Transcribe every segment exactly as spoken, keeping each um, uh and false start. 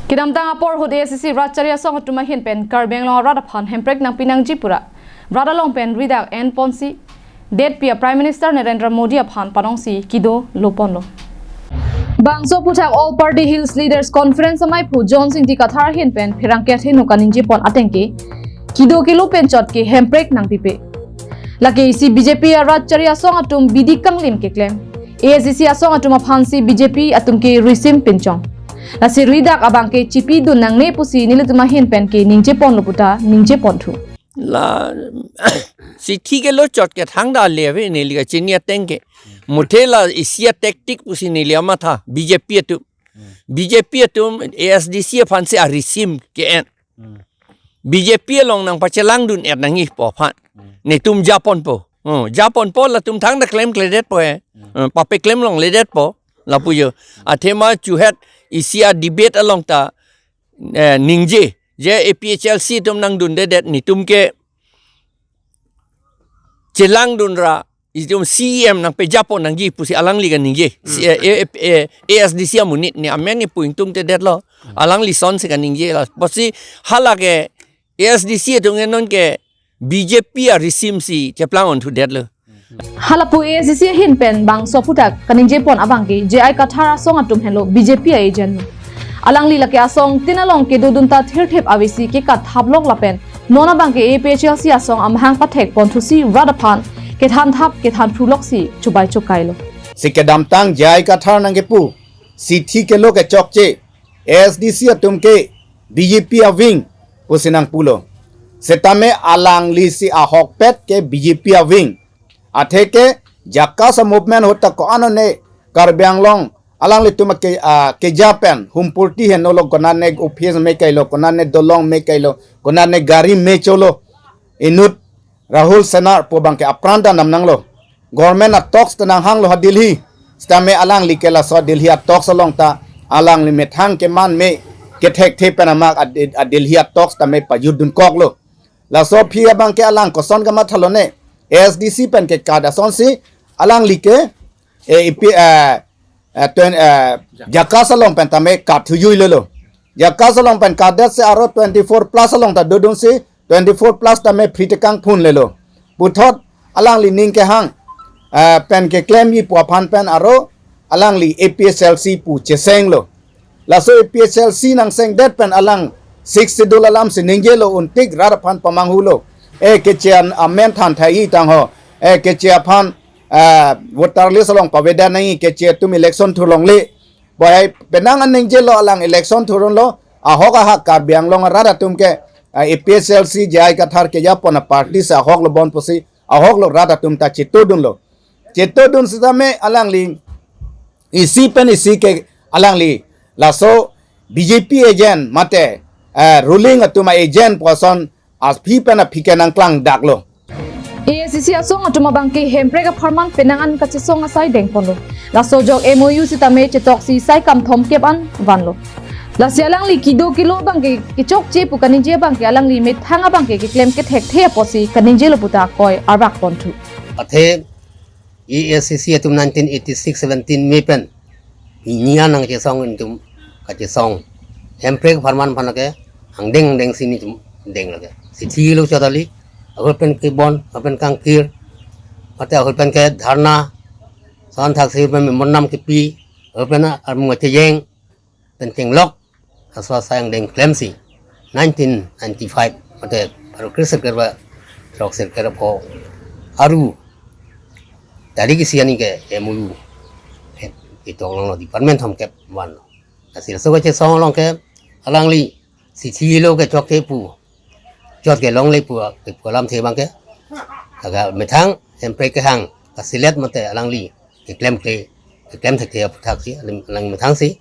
Kedamtang apor ahut A I C C rat chari asong atum ahin pen Karbi Anglong arat aphan hemprek nangpi nangji pura rat along pen ridak enponsi detpi a Prime Minister Narendra Modi aphan panongsi kedo loponlo. Bangso aphuthak All Party Hills Leaders Conference amaiphu John Singti Kathar ahin pen pherangke athengno kaningjepon ateng ke kedo kelo pen chot ke hemprek nangpipe. Lake isi B J P arat chari asong atum bidi kanglim keklem, A I C C asong atum aphansi B J P atum ke risim pinchong. Lasi ridak abang ke chipidun nangne pusi nelitum ahin pen ke ningjeponlo puta ningjeponthu. La sithi kelo chot ke thangta le ave neli kachini ateng ke. Muthe la isi a tactic pusi neli amatha B J P atum. B J P atum A S D C aphansi arisim ke-en. B J P along nangpachelangdun et nangji pu aphan. Netum japonpo. Oh, japonpo latum thangta klemkledetpo he. Eh, papeklem longledetpo. Lapu jo. Athema chuhet isi a debate along ta, eh, ningje. Je A P H L C atum nangdundedet netum ke chelangdunra itum C E M nangpejapon nangji pusi alangli kaningje. Si, eh, eh, eh, A S D C amonit ne amen ne pu ingtungtedetlo. Alangli sonsi kaningje la. Pusi halake A S D C atum ke non ke B J P arisimsi cheplangonthudetlo. Halapu A I C C ahin pen bangso aphuthak kaningjepon abang ke J I Kathar asong atum henlo B J P a agent. Alangli lake asong tin along kedodun ta thirthip avesi kekathap lok lapen non abang ke A P H L C asong amahang pathekponthusi rat aphan kethanthap kethanphulok si chubai chukailo. Si kedamtang J I Kathar nangkepu, sithi kelo kechokche, A S D C atum ke B J P a-wing pusi nangpulo. Setame alanglisi ahokpet ke B J P a-wing. Atheke Jakasa movement ahut ta ko-an one Karbi Anglong alanglitum ke, ah, keja pen humpurti henolo, konane office me kailo, konane dolong me kailo, konane gari me cholo. Inut Rahul Senar pu abang ke apran ta namnanglo. Government a-talks ta nanghanglo ha Delhi. Setame alangli ke laso Delhi a-talks along ta alangli methang keman me kethekthe pen amak a, a Delhi a-talks tame pajutdun koklo. Laso aphi abang ke alang koson kamathalo ne, A S D C pen ke kat asonsi alangli ke, eh, ipi, eh, eh, twen-, eh, Jakasa along pen tame kat thujuilelo. Jakasa along pen katdetsi aro twenty-four plus along ta dodunsi twenty-four plus tame free tekang phunlelo. Puthot alangli ning kehang, eh, pen keklemji pu aphan pen aro alangli A P H L C pu chesenglo. Laso A P H L C nangsengdet pen alang Sixth Schedule alamsi ningjelo, untik rat aphan pamanghulo. Eh, keche an amen than thai tangho. Eh, keche aphan, eh, voter list along pavedet nangji, keche atum election thurlongle. Bohai penang an ningjelo, alang election thurunlo, ahok ahak Karbi Anglong arat atum ke, eh, A P H L C J I Kathar kejapon a-party si ahoklo bon pusi, ahoklo rat atum ta chetodunlo. Chetodun setame alangli isi pen isi ke alangli laso B J P agent mate, eh, ruling atum a-agent pu ason aphi pen aphi ke nangklangdaklo. A I C C asong atum abang ke hemprek apharman penang an kachesong asai dengponlo. Laso ajok M O U sitame chetoksi sai kam thomkep an vanlo. Lasi alangli kedo kelo abang ke kechokche pu kaningje abang ke alangli methang abang ke keklem kethekthe apotsi kaningjelo puta koi arbakponthu. Athe A I C C atum nineteen eighty-six seventeen May pen hini an nangchesong, netum kachesong hemprek apharman aphan lake angdeng angdengsi netum deng lake. Sithi lo chot kali, ahut pen kebon, ahut pen kangkir, mate ahut pen ke dharna, son thaksi ahut pen memorandum kepi, ahut pen armung kachejeng, pen chenglok, laso asai angdeng klemsi nineteen ninety-five mate pharo kre sirkep ra throk sirkep ra pho aru tarik isi arni ke M O U he, itoklonglo, department thomkep vanlo. Lasi laso kachesong along ke alangli sithi lo kechokche pu, chot kelongle pu, kepu alamthe abang ke, laga methang hemprek kehang kasilet mate alangli keklemkle, keklem thekthe aphuthaksi alang, alang methangsi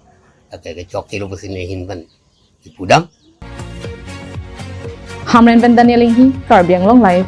lake kechokchelo pusi ne ahin pen kepudam. Hamren pen Daniel Inghi, Karbi Anglong Live.